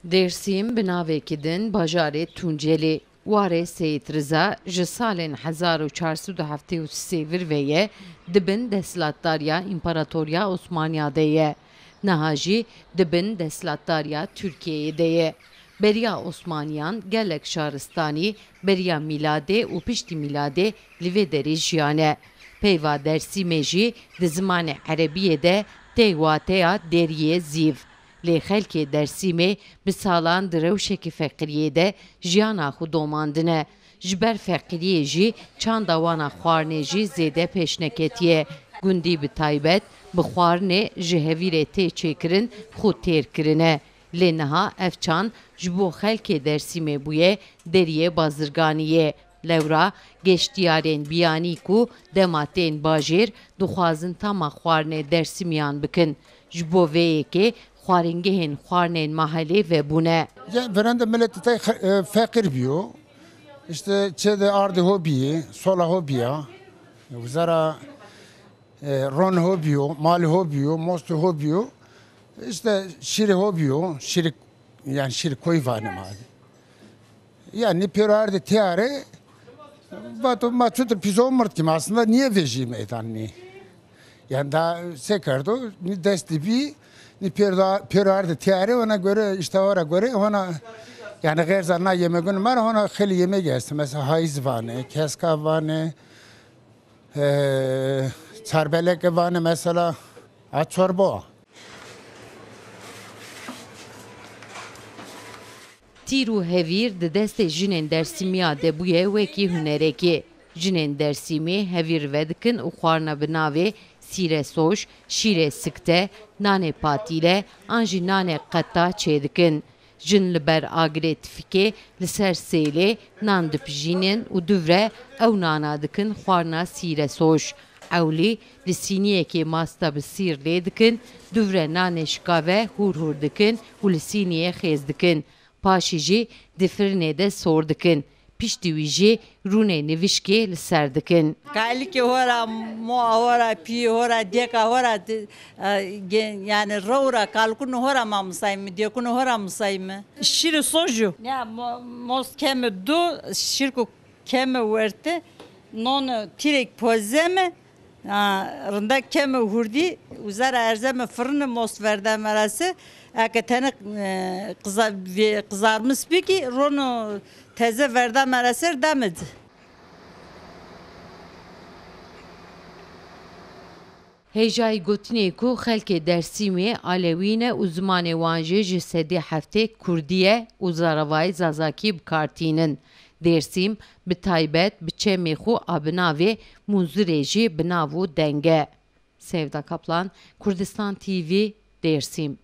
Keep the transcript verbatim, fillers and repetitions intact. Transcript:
Dêrsîm bi navekî din bajarê Tuncelê. Warê Seyîd Riza ji salên hezar û çar sed û heftê û sê vir ve ye di bin desthilatdariya Împaratoriya Osmaniya de ye. Niha jî di bin desthilatdariya Tirkiyeyê de ye. Beriya Osmaniyan gelek şaristanî beriya mîladê û piştî mîladê li vê derê jiyane. Peyva Dersîmê jî di zimanê erebiyê de tê wateya deriyê zîv. Lê xelkê Dersîmê bi salan di rewşekî feqiriyê de jiyana xwe domandine. Ji ber feqiriyê jî çanda wana xwarinê jî zêde pêş neketiye. Gundî bi taybet bi xwarinê ji hevîrê tê çêkirin xwe têr kirine. Lê niha ev çand ji bo xelkê Dersîmê bûye deriyê bazirganiyê. Lewra geştiyarên biyanî ku dema tên bajêr dixwazin tama xwarinê Dersimiyan bikin. Ji bo vê yekê xwaringehên xwarinên mahelê vebûne. Ya, virende milletî tay xe-, e, feqîr bîyo. İşte çê de ardê ho bîyê, sola ho bîya. Wizara, e, ron ho bîyo, malê ho bîyo, mostê ho bîyo. İşte şîrê ho bîyo, şîrê, yani şîrê koyî vanê ma. Yani pêro ardê tiyare, vato ma çutir pîzo mird kim aslında niye vejî meydan ni? Yani daha se kerdo, ni destî bî, ni pêro, pêro ardê tiyare, ona göre işte ora göre ona yani gerza na yemegun mar ona xeli yemek gelsin. Mesela hayız vanê, keska vanê, e, çarbeleke vanê mesela, a çorba. Tîr û hevîr di destê jinên Dersimiya de bûye wekî hunerekê. Jinên Dersîmê hevîr vedikin û xwarina bi navê sîre soş, şîrê sikte, nanê patîle an jî nanê qeta çêdikin. Jin li ber agirê tifikê li ser sêlê nan dipijînin û duvre ew nana dikin xwarina sîre soş. Ewlî li sîniyekê masta bi sîr lê dikin, duvre nanê şikave hûr hûr dikin û li sîniyê xêz dikin. Paşî jî di firinê de sor dikin. Piştî wî jî rûnê nivişkê li ser dikin. Kalikê hora, moa hora, piyê hora, dêka hora, di-, e, ge-, yani rewra, kalkun hora ma misayim, dêkun hora misayim. Şîrê soju. Ya, mo-, mos keme du, şîrku keme werte, non tirek pozeme, a, rindek keme hurdî, uzara erzeme fırını mos verdeme rase, eke tene, e, kıza-, ve-, kızarmış biki, rono teze verdeme rase demedi. Hêjayî gotinê ku xelkê Dersîmê Alewî ne û zimanê wan jî ji sedî heftê kurdî ye û zaravayê zazakî bi kar tînin. Dêrsîm bi taybet bi çemê xwe a bi navê Munzurê jî bi nav û deng e. Sevda Kaplan, Kurdistan T V, Dêrsîm.